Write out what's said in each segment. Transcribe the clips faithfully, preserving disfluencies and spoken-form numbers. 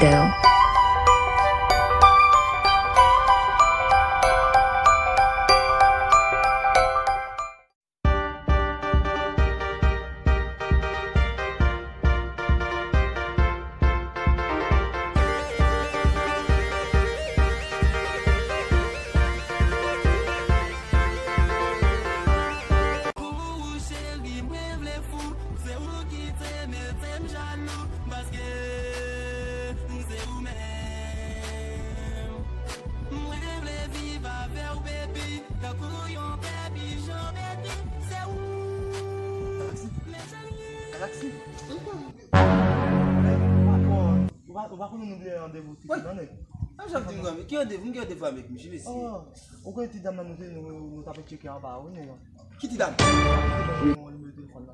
Now. Pou ou cheri, mwen vle fou. Se ou ki te mete m jalou, paske se ou menm. Mwen vle viv avè w, baby, tankou yon pè pijan, baby, se ou. Galaxy. Galaxy. Ou pa, ou pa konnen nou gen randevou ti nan nèg. An jan di m, ki randevou, m gen randevou avèk misye, mesye. Oh, ou konnen ti dam nan nou te, nou, nou t ap tcheke anba, wi, nèg. Ki ti dam?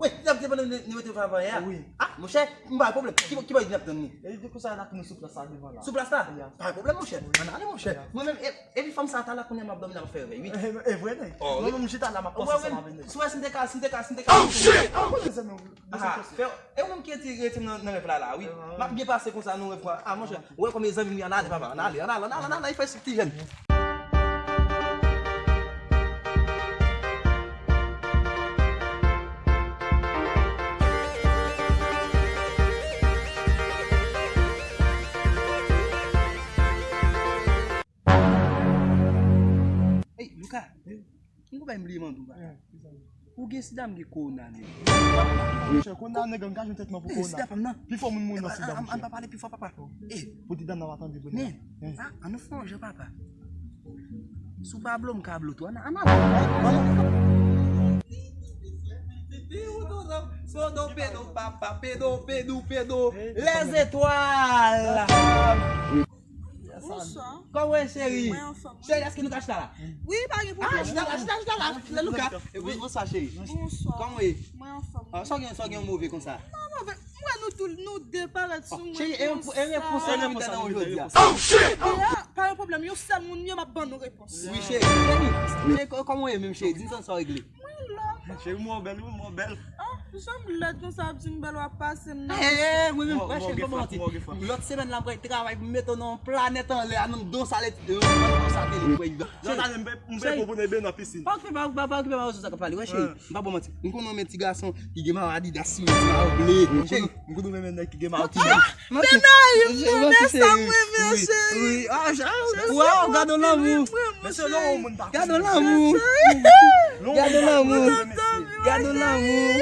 Wi, ti dam ki te ban nou nimewo telefòn anvan yè a? Wi. Ah, monchè, m pa gen pwoblèm. Ki, ki bò n ap tann li? E di konsa la, nou sou plas la devan la. Sou plas la? Ya. Pa gen pwoblèm, monchè. Ann ale, monchè. Ya. Mwen menm, e, epi fanm sa talè kounye a m ap dòmi, l ap fè rèvèy, wi. E, e vre, nèg. Oh, mwen menm, m chita la, m ap panse sa m ap vini. Si w wè, si m te ka, si m te ka, si m te ka. Oh, shit! Ah, mezanmi, ah, fè, e ou menm ki rete, rete nan, nan rèv la, la, wi. M ap byen pase konsa nan rèv la. Ah, monchè, ou wè kòman zanmi m ye, ann ale, papa, ann ale, ann ale, ann ale, ann ale, fè sik ti jèn. Ey, Luka, m gon bagay m bliye mande w, papa. Ou gen sida, m gen kowona, nèg. Monchè, kowona, nèg, m ka jwenn tretman pou kowona. Sida pa m nan. Pifò moun mouri nan sida, monchè. Ann pa pale pi fò, papa. Pou ti dam nan pa tande, men, ah, ann nou fè yon jan, papa. Si w pa blo, m ka blo tou. Ann, ann, ann. Sodo, pedo, papa, pedo, pedo, pedo. Les étoiles. Bonswa. Kòman w ye, cheri? Mwen anfòm, wi. Cheri, èske nou ka chita la? Wi, pa gen pwoblèm. Ah, chita la, chita, chita la. Chita, Luka. Wi, bonswa, cheri. Bonswa. Kòman w ye? Mwen anfòm. Ah, sa w gen, sa w gen move konsa? Mwen move. M wè nou tou, nou de parèt sou mwen. Cheri, e yon, e yon repons sa nou te nan jodi a. Oh, shit! Ya, pa gen pwoblèm. Yon sèl moun ye, m ap ban nou repons. Wi, cheri. Cheri, cheri, kò-, kòman w ye menm, cheri? Di m sa w regle. Mwen la. Cheri, mwen bèl, wi, mwen bèl. Ah, jan m lèd konsa, ap di m bèl, w ap pase m nan. Eh, eh, mwen menm, wè, cheri, pa manti. Lòt semèn la, m pral travay pou m mete w nan yon planèt anlè a, nan do sale, nan do satelit, wè. Lòt ane, m pral, m pral pwopone ben nan pisin. Pa okipe, pa, pa, pa okipe, pa okipe sa k ap pale, wè, cheri. M pa ba w manti. M konn renmen ti gason ki gen mayo Adidas sou yo, ti mayo ble. Cheri, m konn renmen nèg ki gen mayo Kinex. Menayi m, non, men sa m renmen, cheri. Wi, wi. Ah, waw, gade lanmou. Mesye, non, yon moun pa konnen. Gade lanmou. Gade lanmou. Gade lanmou.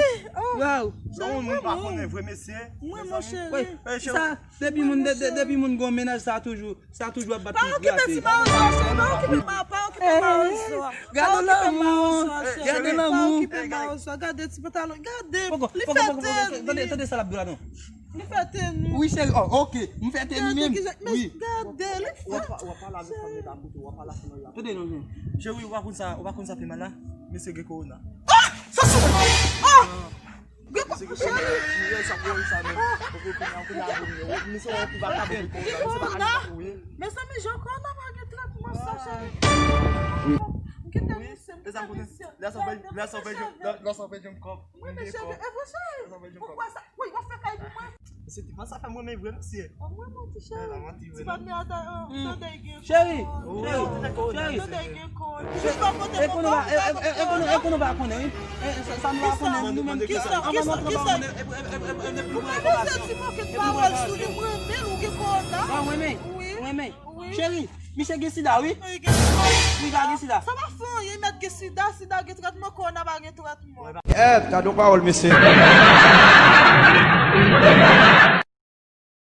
Waw. Non, yon moun pa konnen vre, mesye. Mwen, mon cheri. Wi, sa, depi moun, de, de, depi moun gon mennaj, sa toujou, sa toujou ap bat pou grate. Pa okipe ti mawozo a, cheri. Pa okipe mawozo a. Gade lanmou. Gade lanmou. Pa okipe mawozo a. Gade ti pantalon. Gade. Li fè teni. Tande, tande sa l ap di la, non. Li fè teni. Wi, cheri. Oh, ok. M fè teni menm. Wi. Gade, li fè. W ap, w ap pale avèk fanm nan kote, w ap pale avèk fanm nan. Tande, non, non. Cheri, w pa konn sa, w pa konn sa fè mal la? Mesye gen kowona. Ah! Sa sou mwen! Ah! Gen ko-, cheri! Misye gen kowona, misye pa ka. Gen kowona? Mezanmi, jan kowona pa gen tretman sa, cheri. M kite misye, m kite misye. Lè sa w fè, lè sa w fè, lè sa w fè jan kòb. Mwen, men cheri, e vre, cheri. Ou kwè sa? Wi, w ap fè kay pou mwen. Se ti pa sa fè mwen, men vre, mesye. O, mwen manti, cheri. Ti pa mwen ata, tande gen kòb. Cheri, cheri, tande gen kòb. Jis pa pote kòb, e konnen nou pa konnen, wi. E, sa, sa nou pa konnen, nou menm, kisa, kisa, kisa? Ou pa bezwen di mwen ke pawòl sou li, mwen renmen l, ou gen kòb la. Wi. Cheri, misye gen sida, wi. Wi, gen sida. Wi, pa gen sida. Sa pa fè anyen, mèt gen sida, sida gen tretman, kòb pa gen tretman. Èt, gade yon pawòl, mesye.